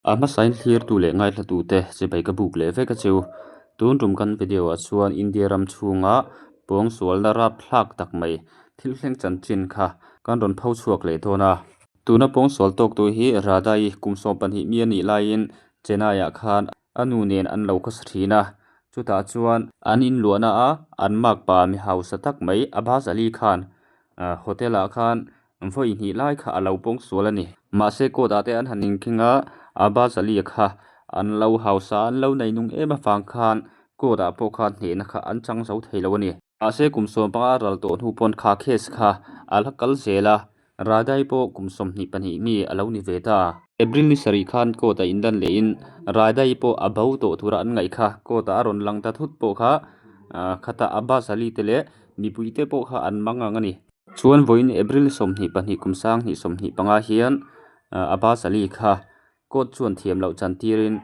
A hmasain thlirtu leh ngaithlatute chibai ka buk leh vek a chu. Tun tum kan video ah chuan India ram chhunga pawngsualna rapthlak tak mai thil thleng chanchin kha kan rawn pho chhuak leh dawn a. Tuna pawngsual tawktu hi Radha-i kum 12 mi a nih laiin Chennai ah khan a nu nen an lo khawsa thin a. Chutah chuan an inluahna a an makpa mi hausa tak mai Abbas Ali khan hotel ah khan vawi hnih lai kha a lo pawngsual a ni. Mahse court ah te an han inkhing a, Abbas Ali kha an lo hausa an lo nei nung em avang khan court ah pawh khan hnehna kha an chang zo thei lo a ni. Mahse kum 15 a ral tawh hnu pawn kha case kha a la kal zel a, Radhai pawh kum 22 mi a lo ni ve ta. April ni sarih khan court ah indan lehin Radhai pawh a bo tawh tura an ngaih kha court ah a rawn lang ta thut pawh kha khatah Abbas Ali te leh mipui te pawh kha an mang ang a ni. Chuan vawiin April 22 kum 2025 hian Abbas Ali kha Court chuan thiam loh chan tirin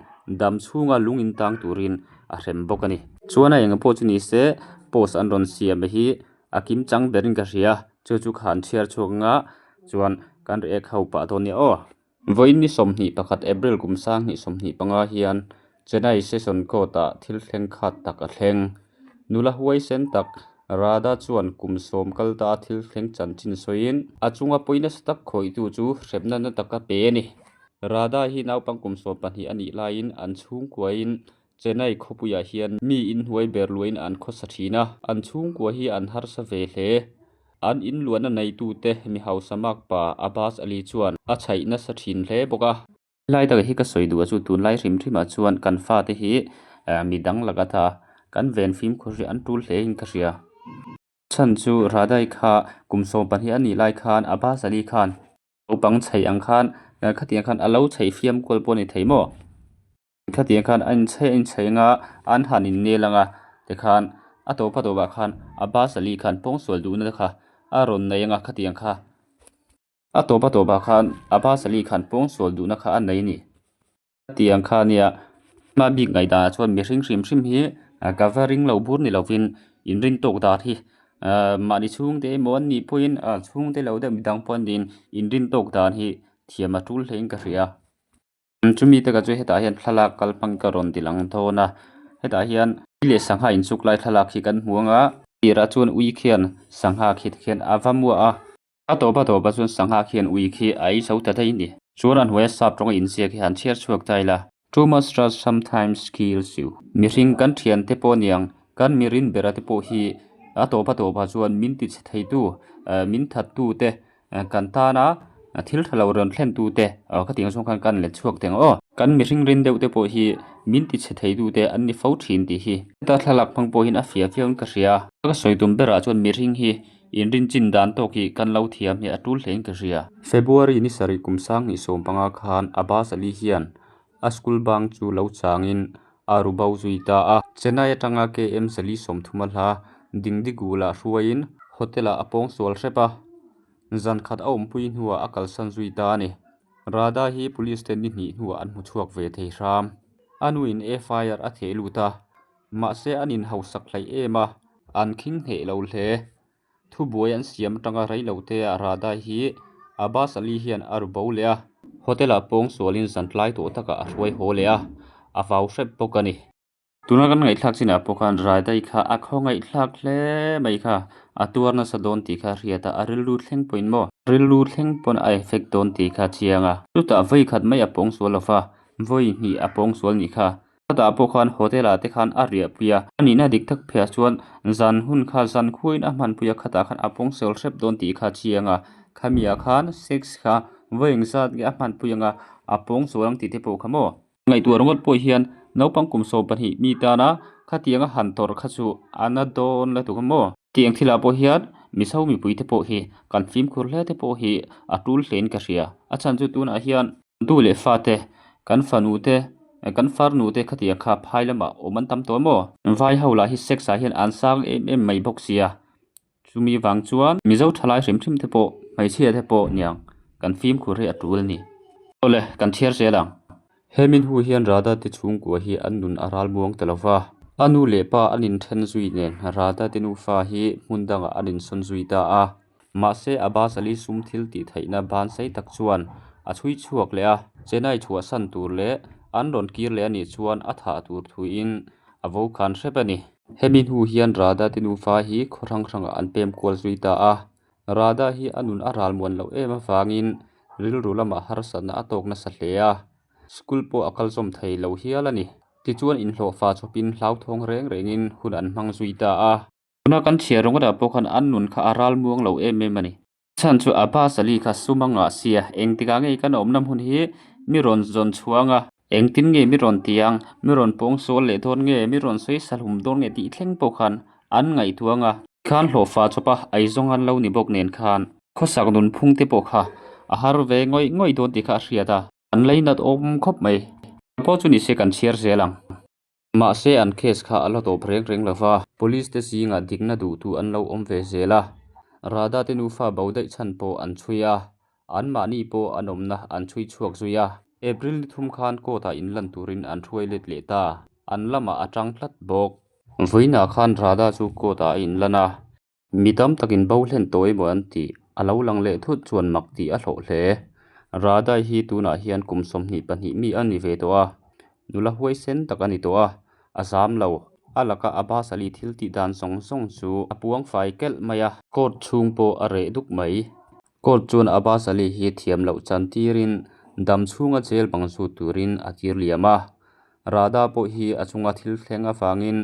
dam chhunga lung in tang turin a hrem bawk a ni. Chuan a eng pawh chu ni se post an rawn siam hi a kim chang berin ka hria, chu chu kha an chhiar chhuak anga chuan kan react ho pah dawn nia aw. Vawiin ni 21 April kum 2025 hian Chennai Session Court ah thil thleng khat tak a thleng. Nula huaisen tak Radha chuan kum 10 kal ta a thil thleng chanchin sawiin a chunga pawi nasa tak khawihtu chu hremna na taka pe a ni. Radha hi naupang kum 12 a nih laiin an chhungkuain Chennai khawpuiah hian mi inhnuai ber luain an khawsa thin a, an chhungkua hi an harsa ve hle. An inluahna neitute mi hausa makpa Abbas Ali chuan a chhaih nasa thin hle bawk a. Helai taka hi ka sawi duh a chu tunlai hrim hrimah chuan kan fate hi midang laka ta kan ven fimkhur hi an tul hle in ka hria. Chhan chu Radhai kha kum 12 a nih lai khan Abbas Ali khan naupang chheih ang khan khatiang khan a lo chheih fiam kual pawh a ni thei maw? Khatiang khan a inchheih a inchheih anga an han innel anga tikhan a tawp a tawpah khan Abbas Ali khan pawngsual duhna te kha a rawn nei anga khatiang kha. A tawp a tawpah khan Abbas Ali khan pawngsual duhna kha a nei a ni. Tiang kha nia hma bik ngaihdanah chuan mihring hrim hrim hi ka va ring lo bur ni lovin inrin tawk dan hi mahni chhungte emaw an nih pawhin chhungte lo deuh midang pawh an niin inrin tawk dan hi thiam a tul hlein ka hria. Chumi te ka chu hetah hian thlalak kal hmang ka rawn ti lang dawn a hetah hian ui leh sangha inchuk lai thlalak hi kan hmu ang a tirah chuan ui khian sangha khi tikhian a va muah a. A tawp a tawp a chuan sangha khian ui khi a ei zo ta daih a ni. Chuan a hnuaia sap tawnga inziak hi han chhiar chhuak ta ila. Too much trust sometimes kills you. Mihring kan thian te pawh niang, kan mirin bera te pawh hi a tawp a tawpah chuan min ti chhe theitu, min thattu te, kan tana thil tha lo rawn thlentu te khatiang zawng khan kan let chhuak teng aw. Kan mihring rin deuh te pawh hi min ti chhe theitu te an ni fo thin tih hi. Heta thlalak hmang pawhin a fiah viauin ka hria. Ka sawi tum berah chuan mihring hi Inrin chin dan tawk hi kan lo thiam hi a tul hlein ka hria. February ni sarih kum 2015 khan Abbas Ali hian a school bang chu lo changin a ru bo zui ta a. Chennai atanga KM 430 a hla Dingdigul-ah hruaiin hotel-ah a pawngsual hrep a, zan khat a awmpui hnuah a kalsan zui ta a ni. Radha hi police te ni hnih hnuah an hmu chhuak ve thei hram. A nuin FIR a theh lut a. Mahse an inhausak hleih em a, an khing hneh lo hle. Thubuai an siam atanga rei lo te ah Radha hi Abbas Ali hian a ru bo leh a. Hotel ah pawngsualin zan tlai tawh takah a hruai haw leh a, a vau hrep bawk a ni. Tuna kan ngaihthlak chinah pawh khan Radha-i kha a khawngaihthlak hle mai kha, a tuar nasa dawn tih kha a hriat a, a rilru thleng pawhin maw? Rilru thleng pawn a effect dawn tih kha a chiang a. Chutah vawi khat mai a pawngsual lo va, vawi hnih a pawngsual nih kha. Chutah pawh khan hotel ah te khan a riah pui a, a nihna dik tak pheiah chuan zan hun kha zan khuain a hman pui a, khatah khan a pawngsual hrep dawn tih kha a chiang a, khami ah khan sex kha vawi engzat nge a hman pui ang a, a pawngsual ang tih te pawh kha maw. Ngaihtuah ringawt pawh hian naupang kum 12 mi tana khatianga han tawrh kha chu a na dawn la tuk a maw. Tiang thilah pawh hian Mizo mipui te pawh hi kan fimkhur hle te pawh hi a tul hlein ka hria, a chhan chu tunah hian tu leh fate kan fanu te kan farnu te khatiang kha phai lamah awm an tam tawh maw? Vai ho lah hi sex ah hian an sang em em mai bawk sia, chumi vang chuan Mizo thalai hrim hrim te pawh hmeichhia te pawh niang kan fimkhur hi a tul a ni. Awle kan chhiar zel ang. He min hu hian Radha te chhungkua hi an nun a ral muang ta lo va, a nu leh pa an inthen zui nen Radha te nufa hi hmun dangah an insawn zui ta a. Mahse Abbas Ali sum thil tih theihna ban sei tak chuan a chhui chhuak leh a, Chennai chhuahsan tur leh an rawn kir leh a nih chuan a thah tur thuin a vo khan hrep a ni. Hemi hnu hian Radha te nufa hi khaw hrang hrangah an pem kual zui ta a, Radha hi a nun a ral muan loh em avangin rilru lamah harsatna a tawk nasa hle a, school pawh a kal zawm thei lo hial a ni. Tichuan inhlawhfa chawpin hlauthawng reng rengin hun an hmang zui ta a. Tuna kan chhiar ringawtah pawh khan an nun kha a ral muang lo em em a ni. Chhan chu Abbas Ali kha sum a ngah sia, engtikah nge kan awmna hmun hi mi rawn zawn chhuang a, engtin nge mi rawn ti ang, mi rawn pawng sual leh dawn nge, mi rawn sawi salhum dawn nge tih thleng pawh khan an ngaihtuah ang a. Khan hlawhfa chawpa eizawng an lo ni bawk nen khan khawsak nunphung te pawh kha a har ve ngawih ngawih dawn tih kha a hriat a. An lainat awm khawp mai. Pawh chu nise kan chhiar zel ang. Mahse an case kha a la tawp reng reng lo va, police te zingah dikna duhtu an lo awm ve zel a, Radha te nufa bo daih chhan pawh an chhui a, anmahni pawh an awmna an chhui chhuak zui a. April ni thum khan court ah inlan turin an hruai let leh ta, an lamah a tang tlat bawk. Vawiinah khan Radha chu court ah a inlan a. Mi tam takin bo hlen tawh emaw an tih, a lo lang leh thut chuan mak tih a hlawh hle. Radai hi tunah hian kum 22 mi a ni ve tawh a, nula huaisen tak a ni tawh a, a zam lo. A laka Abbas Ali thil tih dan zawng zawng chu a puang fai kelh mai a. Court chhung pawh a reh duk mai. Court chuan Abbas Ali hi thiam loh chan tirin dam chhunga jail bang zut turin a tir liam a. Radha pawh hi a chunga thil thleng avangin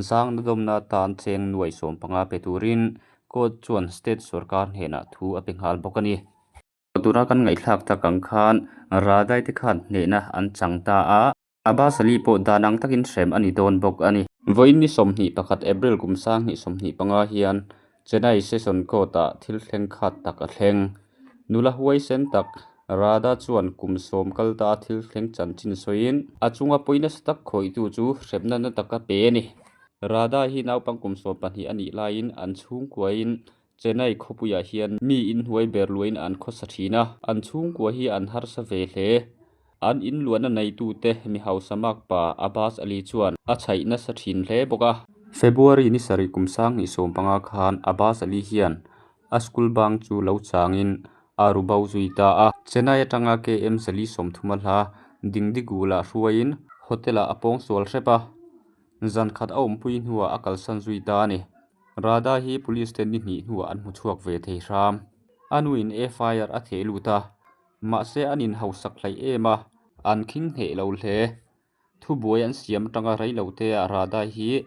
zangna dawmna tan cheng nuai 15 pe turin court chuan state sorkar hnenah thu a pe nghal bawk a ni. Tuna kan ngaihthlak tak ang khan Radha te khan hnehna an chang ta a. Abbas Ali pawh dan ang takin hrem a ni dawn bawk a ni. Vawiin ni 21 April kum 2025 hian Chennai Session Court-ah thil thleng khat tak a thleng. Nula huaisen tak Radha chuan kum 10 kal ta thil thleng chanchin sawiin a chunga pawi nasa tak khawihtu chu hremna na taka pe a ni. Radha hi naupang kum 12 a nih laiin an chhungkuain Chennai khawpuiah hian mi inhnuai ber luain an khawsa thin a, an chhungkua hi an harsa ve hle. An inluahna neitute mi hausa makpa Abbas Ali chuan a chhaih nasa thin hle bawk a. February ni sarih kum 2015 khan Abbas Ali hian a school bang chu lo changin a ru bo zui ta a. Chennai atanga KM 430 a hla Dingdigula hruaiin hotel-ah a pawngsual hrep a, zan khat a awmpui hnuah a kalsan zui ta a ni. Radha hi police te ni hnih hnuah an hmu chhuak ve thei hram. A nuin FIR a theh lut a, mahse an inhausak hleih em a, an khing hneh lo hle. Thubuai an siam atanga rei lo te ah Radha hi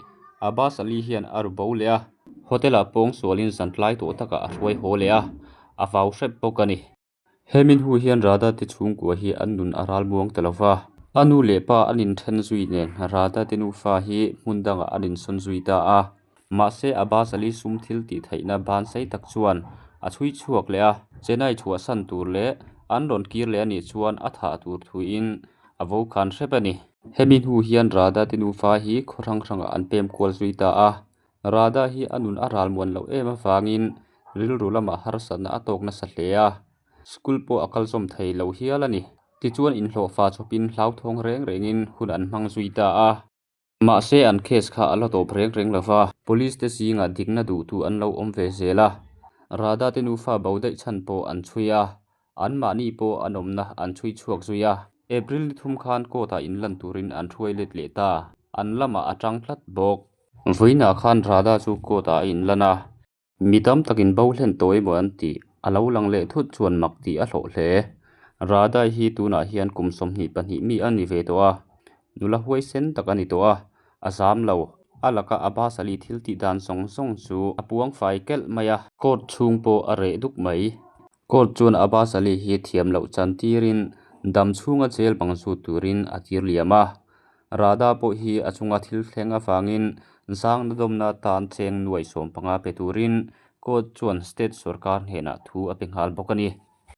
Abbas Ali hian a ru bo leh a. Hotel-ah pawngsualin zan tlai tawh takah a hruai haw leh a, a vau hrep bawk a ni. Hemi hnu hian Radha te chhungkua hi an nun a ral muang ta lo va. A nu leh pa an inthen zui nen Radha te nufa hi hmun dangah an insawn zui ta a. Mahse Abbas Ali sum thil tih theihna ban sei tak chuan a chhui chhuak leh a, Chennai chhuahsan tur leh an rawn kir leh a nih chuan a thah tur thuin a vo khan hrep a ni. Hemi hnu hian Radha te nufa hi khaw hrang hrangah an pem kual zui ta a. Radha hi a nun a ral muan loh em avangin rilru lamah harsatna a tawk nasa hle a, school pawh a kal zawm thei lo hial a ni. Tichuan inhlawhfa chawpin hlauthawng reng rengin hun an hmang zui ta a. Mahse an case kha a la tawp reng reng lo va, police te zingah dikna duhtu an lo awm ve zel a, Radha te nufa bo daih chhan pawh an chhui a, anmahni pawh an awmna an chhui chhuak zui a. April ni thum khan court ah inlan turin an hruai let leh ta, an lamah a tang tlat bawk. Vawiinah khan Radha chu court ah a inlan a. Mi tam takin bo hlen tawh emaw an tih, a lo lang leh thut chuan mak tih a hlawh hle. Radha hi tunah hian kum 22 mi a ni ve tawh a, nula huaisen tak a ni tawh a, a zam lo. A laka Abbas Ali thil tih dan zawng zawng chu a puang fai kelh mai a. Court chhung pawh a reh duk mai. Court chuan Abbas Ali hi thiam loh chan tirin dam chhunga jail bang zut turin a tir liam a. Radha pawh hi a chunga thil thleng avangin zangna dawmna tan cheng nuai 15 pe turin court chuan state sorkar hnenah thu a pe nghal bawk a ni.